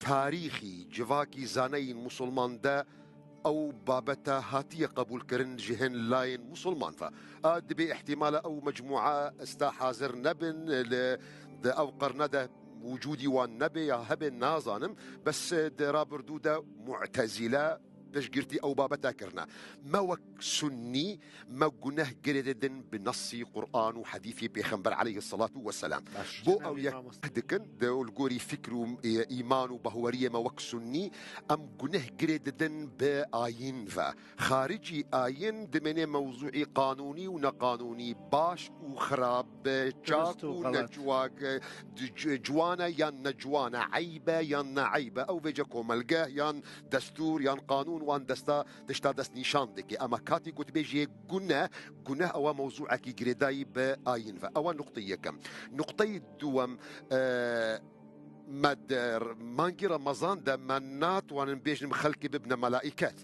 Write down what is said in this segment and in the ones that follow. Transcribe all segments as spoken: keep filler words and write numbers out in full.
tarîxî civakî zaneyên musulman de ew babeta hatiye qebûlkirin ji hin layên musulman ve. A, dibê ihtimala ew mecmûa esta hazir nebin, li, di ew qerne de wicûdî wan nebe ya hebe nazanim, bes di rabirdû de Mu'tezîle piştgirtî ew babeta kirine. Me wek sunnî, me guneh girê didin bi nesî Qur'an û hedîfê Pêxember aleyhisselatu vesselam. Baş. Bo Cenabê ew yek Mamoste. Dikin, de li gorî fikr û, e, îman û bahweriyê me wek sunnî, em guneh girê didin bi ayîn ve. Xaricî ayîn dimêne mewzûî qanûnî û neqanûnî, baş û xirab, çak Dirust û û xelat. Necwak, e, c-, ciwan e yan necwan e, eyb e yan ne eyb e. Ew vêce komelgeh yan destûr yan qanûn wan desta, tişta destnîşan dike. Ema katî ku tu bêjî guneh, guneh ewa mewzûekî girêdayî bi ayîn ve. Ewa nuqteyê yekem. Nuqteyê duwem, e, me der-, mangî Remezan de me natwanin bêjin xelkê bibine melaiket.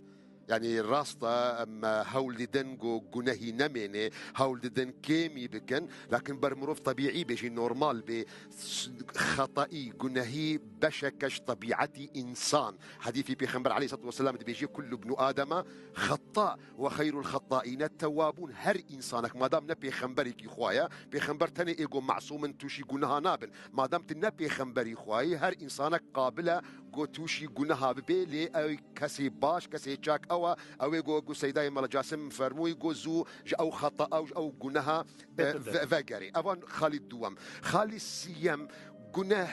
Yanî rast e, em hewl didin ku gunehî nemêne, hewl didin kêmî bikin, lakin ber mirov tebîî bê jî normal bê, s-, xetaî, gunehî beşeke ji tebîetî însan. Hedîfî Pêxember aleyhisselatu vesselam dibêje, "Kullu bnu Ademe xetta ve xeyrul xettaîne tewwabûn." Her însanek, madam ne pêxemberekî xwe ye, pêxember tenê ê ku mesûm in tûşî guneha nabin. Madam tu ne pêxemberî xwe yî, her însanek qabil e ku tûşî guneha bibe, lê ew kesê baş, kesê çak ew e, ew ê ku, ku Seydayê Mela Casim fermûyî ku zû ji ew xeta ew, ji ew guneha, e, Bêtir ve-, vegerê. Evan xalî duwem. Xalî siyem, guneh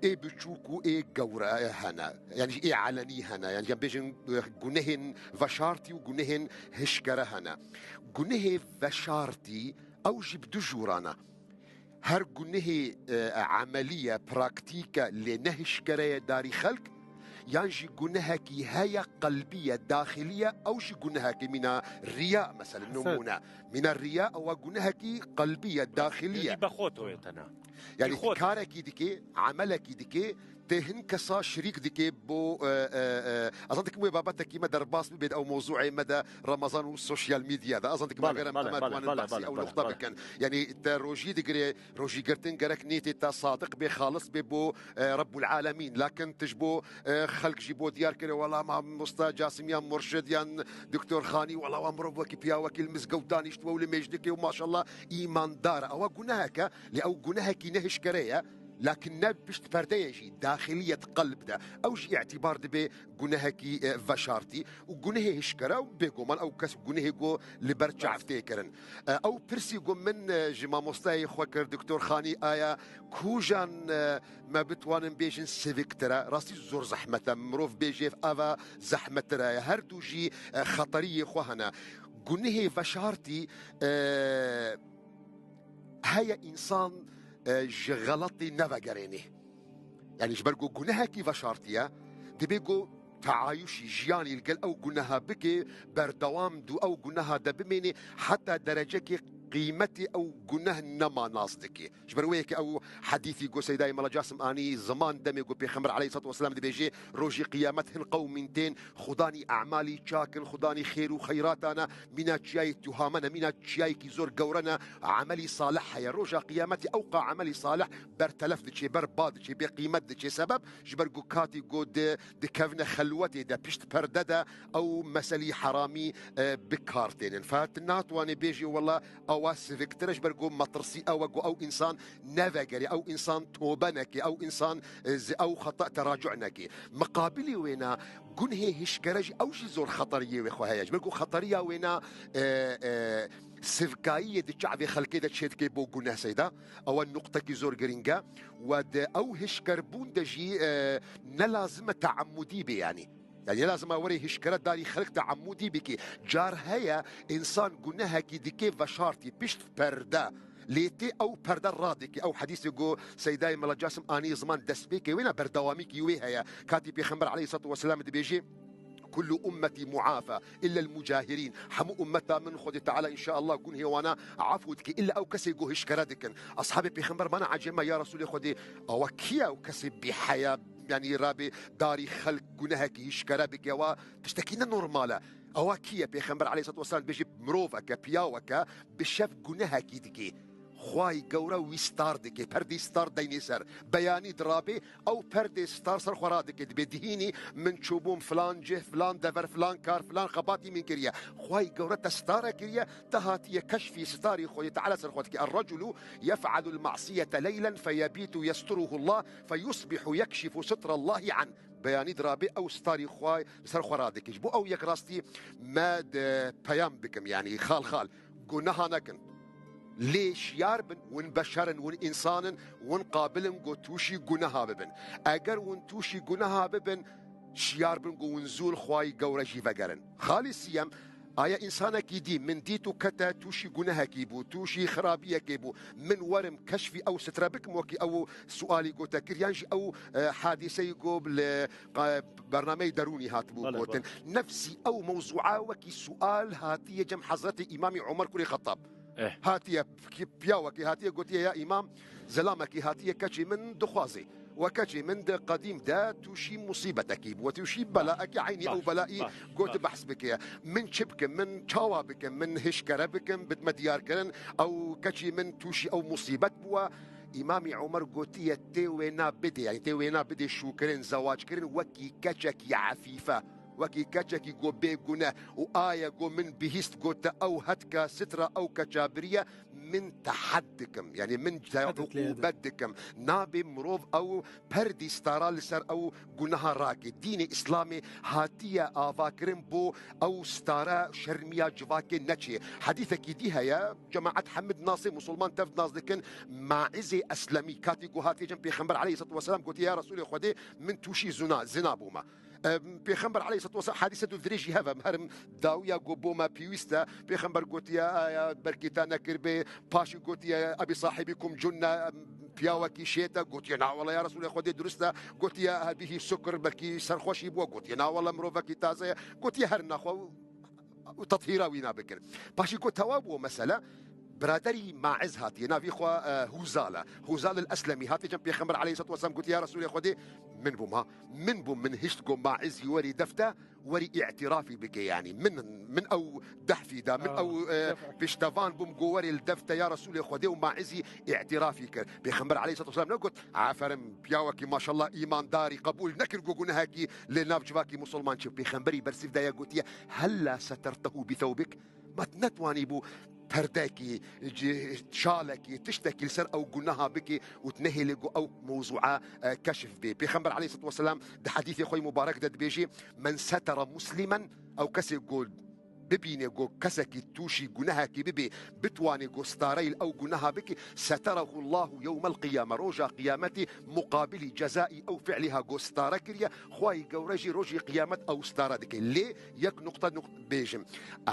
ê biçûk û ê gewre hene. Yanî jî ê elenî hene. Yanî em bêjin, e, gunehên veşartî û gunehên hişkere hene. Gunehê veşartî ew jî bi du jûran e. Her gunehê, e, emelî ye, praktîk e, lê ne hişkere ye darî xelk, yan jî gunehekî heye qelbî ye, daxilî ye, ew jî gunehekî mîna riya, mesela, Hesed. Nimûne. Mîna riya, ew gunehekî qelbî ye, daxilî ye. Yanî be xwe toye tena. Yanî Bi xwe karekî dike, emelekî dike, tê hin kesa şirîk dike bo, e, e, e, ez dikim wê babetekî me derbas bibe, ew mewzûê me de Ramazan û sosyal medya de. Ez dikim Bale, eger em bale, em bale, etwanin bale, bahsî bale, ew bale, nuqta bale. Bikin. Yanî te rojî digire, rojî girtin gerek niyetê te sadiq bê, xalis bê bo, e, Rebbul Alemîn. Lakin tu ji bo, e, xelk jî bo diyar kire, wela mamosta Casim yan murşid yan doktor Xanî, wela wa mirov wekî piya wekî li mizgewt danîşt we û li mêjdikê û maşallah îmandar e. Ewa guneheke, lê ew gunehekî ne hişkere ye. Lakin ne pişt perdeyê jî, daxiliyet qelb de. Ew jî îtîbar dibe gunehekî, e, veşartî û gunehê hişkere û bêguman ew kes gunehê ku li ber çav tê kirin. E, ew pirsî ku min, e, ji mamostayê xwe kir, Doktor Xanî, aya kujan, e, me bitwanin bêjin sivîktir e. Rastî zor zehmet e. Mirov bêjê ava zehmettir e. Her du jî, e, xeteriyê xwe hene. Gunehê veşartî, e, heye însan, e, ji xeletî nevegerênê. Yanî ji ber ku gunehekî veşartiye, dibê ku teayuşî, jiyanî li gel ew guneha bike, berdewam du ew guneha de bimêne, heta derecekê qîmetê ew guneh nema nas dike. Ji ber wê yekê ew hedîfî ku Seydayê Mela Casim anî ziman demê ku Pêxember aleyhisselatu vesselam dibêje, rojî qiyamet hin qewmîn tên, xudanî e'malî çak in, xudanî xêr û xeyratan e, mîna çiyayê Tuhamene, mîna çiyayekî zor gewre ne, emelî salih heye. Roja qiyametî ewqa emelî salih bertelef diçê, berba diçê, bêqîmet diçê. Sebeb ji ber ku katî ku di, dikevne xelwetê de, pişt perde de ew meselî heramî, e, bi kar tênin. Fe tu natwanê bêjî wela ewa siviktir e, ji ber ku metirsî ew e ku ew însan nevegerê, ew însan tobe neke, ew însan, e, ji ew xeta teracu neke. Miqabilî wêna gunhê hişkere jî, ew jî zor xeteriyê wê xwe heye. Ji ber ku xeteriya wêna, e, e, sivkayiyê di çavê xelkê de çêdike bo guneh Seyda. Ew e nuqtekî zor girîng e. We di ew hişkerbûn de jî, e, ne lazim e teemudî bê yanî. Yanî ne lazim e werê hişkere darî xelk teemudî bikî. Car heye însan gunehekî dike veşartî pişt perde. Lê tê ew perde radike. Ew hedîsê ku Seydayê Mela Casim anî ziman destpêkê wê ne, berdewamîkî wê heye. Katî Pêxember aleyhisselatu vesselam dibêje, "Kullu ummeti muafa, illa el-mucahirîn." Hemû ummeta min Xwedê Teala înşaallah gunhê wana efû dike. Illa ew kesê ku hişkere dikin. Ashabê Pêxember bana ecêb me, ya Resûlê Xwedê, ewa kî ye ew kesê bêheya, yanî rabê darî xelk gunehekî hişkere bike? Ewa tiştekî ne normal e. Ewa kî ye? Pêxember aleyhisselatu vesselam dibêje, miroveke, piyaweke bi şev gunehekî dike. Xway gewre wî star dike, perdê star deynê ser. Beyanî dirabê, ew perdê star ser xwe radike, dibê dihînî min çûbûm filan cih, filan dever, filan kar, filan xebatî min kiriye. Xway gewre te stara kiriye, te hatiye keşfî starî Xwedê Teala ser xwe dike. Er-reculu yef'alul ma'siyete leylen feyebitu yesturuhullah feyusbihu yekşifu sitrallahi an. Beyanî dirabê ew starî xwe li ser xwe radike. Ji bo ew yek rastî me de peyam bikim, yanî xal xal. Guneha nekin. Lê şiyar bin, win beşer in, win însan in, win qabil in ku tûşî guneha bibin. Eger win tûşî guneha bibin, şiyar bin ku win zû li Xwayî gewre jî vegerin. Xalî siyem, aya însanekî dî, min dît û kete tûşî gunehekî bû, tûşî xirabiyekê bû. Min werim keşfî ew sitre bikim, wekî ew sualî gote kir, yan jî ew, e, hadîseyî ku li, e, bernameyê derûnî hatibû Bele, gotin. Bele. Nefsî ew mewzûa wekî sual hatiye cem Hezretî Îmamî Omer kurê Xettab. Eh. Hatiye ki-, piyawekî hatiye gotiye, ya Îmam, zelamekî hatiye keçê min dixwazê. We keçê min di qedîm de tûşî musîbetekî bû. We tûşî belaekî eynî ew belayî got behs bike. Min çi bikim? Min çawa bikim? Min hişkere bikim? Bidme diyar kirin. Ew keçê min tûşî ew musîbet bûwe. Îmamî Omer gotiye, tê wêna bidê, yani tê wêna bidê şûkirin, zewac kirin, wekî keçekî efîfe. Wekî keçekî go bê gune û aye go min bihîst, gote ew hetka sitra ew keça biriye, min tehed dikim. Yani min te-, Tehed lê de. Uqûbet dikim. Nabê mirov ew perdî stara li ser ew guneha rake. Dînê Îslamê hatiye avakirin bo ew stara şermiya civakê neçê. Hedîsekî dî heye, cemaet hemid nasê, musulman tev nas dikin, Maizê Eslemî, katî ku hatiye cem Pêxember aleyhissalatu vesselam gotiye, ya Resulê Xwedê, min tûşî zuna, zina bûme. Em, Pêxember aleyhissalatu vesselam, hadîse du dirêjî heve, em herim dawiya ku bo me pêwîst e. Pêxember gotiye, aya belkî te nekiribê, paşî gotiye, ebi sahibikum cunne, em, piyawekî şêt e, gotiye, na wele ya Resulê Xwedê, durist e, gotiye, hebihî sukr, belkî serxweşî bû, gotiye, na wele mirovekî taze ye, gotiye, her naxwe û tethîra wîna bikin. Paşî got, tewa bû mesele, biraderî Maiz hatiye, navî xwe, e, Hûzal e. Hûzal el Eslemî hatiye cem Pêxember aleyhissalatu vesselam, gotiye, ya Resulê Xwedê, min bûm ha. Min bûm, min hişt go Maizî werî defte, werî îtirafî bike, yanî min, min ew dehfî da, min Ha, ew, e, def- piştevan bûm go werê li defte ya Resulê Xwedê û Maizî îtirafî kir. Pêxember aleyhissalatu vesselam negot, aferin, piyawekî maşallah îmandarî qebûl nekir go gunehekî li nav civakî musulman çi. Pêxemberî bersîv daye gotiye, hella setertehu bi thewbik? Ma tu netwanî bû perdekî, ci-, şalekî, tiştekî li ser ew guneha bikî û tu nehêlê ku ew mewzûa, e, keşif bê. Pêxember aleyhissalatu vesselam di hedîsê xwe yî mubarek de dibêjî, "Men setera muslimen", ew kesê ku bibîne ku kesekî tûşî gunehekî bibê, bitwanê ku stareyî li ew guneha bikî, "seterahu Allahu yewmel qiyame", roja qiyametî muqabilî cezaî ew fiilî ha ku stare kiriye, Xwayî gewre jî rojî qiyamet ew stare dike. Lê yek nuqte nuqte bêjim.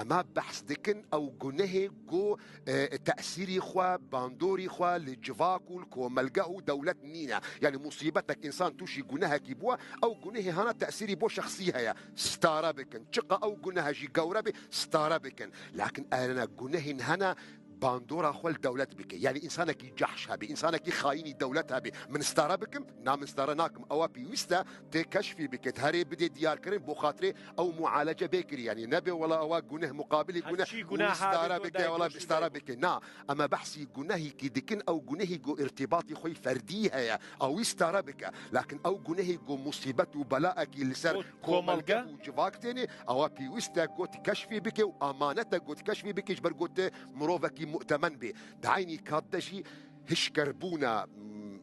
Ema behs dikin ew gunehê ku, e, tesîrî xwe, bandorî xwe li civak û li komelgeh û dewlet nîne. Yani musîbetek însan tûşî gunehekî bûye, ew gunehê hana tesîrî bo şexsî heye. Stare bikin. Çiqa ew gunehe jî gewre be, stare bikin. Lakin erene gunehên hene bandora xwe li dewlet bike. Yani însanekî cehş hebe, însanekî xayînî dewlet hebe. Min stare bikim? Na, min stare nakim. Ewa pêwîst e tê keşfî bike, herê bidê diyarkirin bo xatirê ew mualece bê kirî. Yani nebe wela ewa guneh muqabilî guneh, stare bike, wela stare bike. Na, ema behsî gunehîkî dikin, ew gunehî ku irtibatî xwe ferdî heye, ew wî stare bike. Lakin ew gunehî ku musîbet û belaekî li ser komelge û civak tênê, ewa pêwîst e got keşfî bike û emanet e got keşfî bike, ji ber got mirovekî mu'temen bê. Di eynî kat de jî hişkerbûna, m,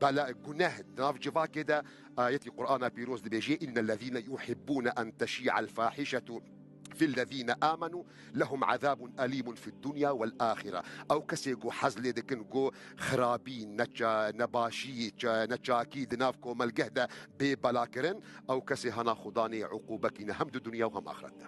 bela, guneh di nav civakê de ayetî Qur'ana Pîroz dibêje, "Innellezîne yuhibbûne en teşî'el fahişetu fillezîne amenû lehum azabun elîmun fid dunya vel ahire." Ew kesê ku hez lê dikin ku xirabî, neça-, nebaşî, ça-, neçakî di nav komelgeh de bê belakirin, ew kesê hana Xudanê uqûbekî ne hem di dunya û hem axiret de.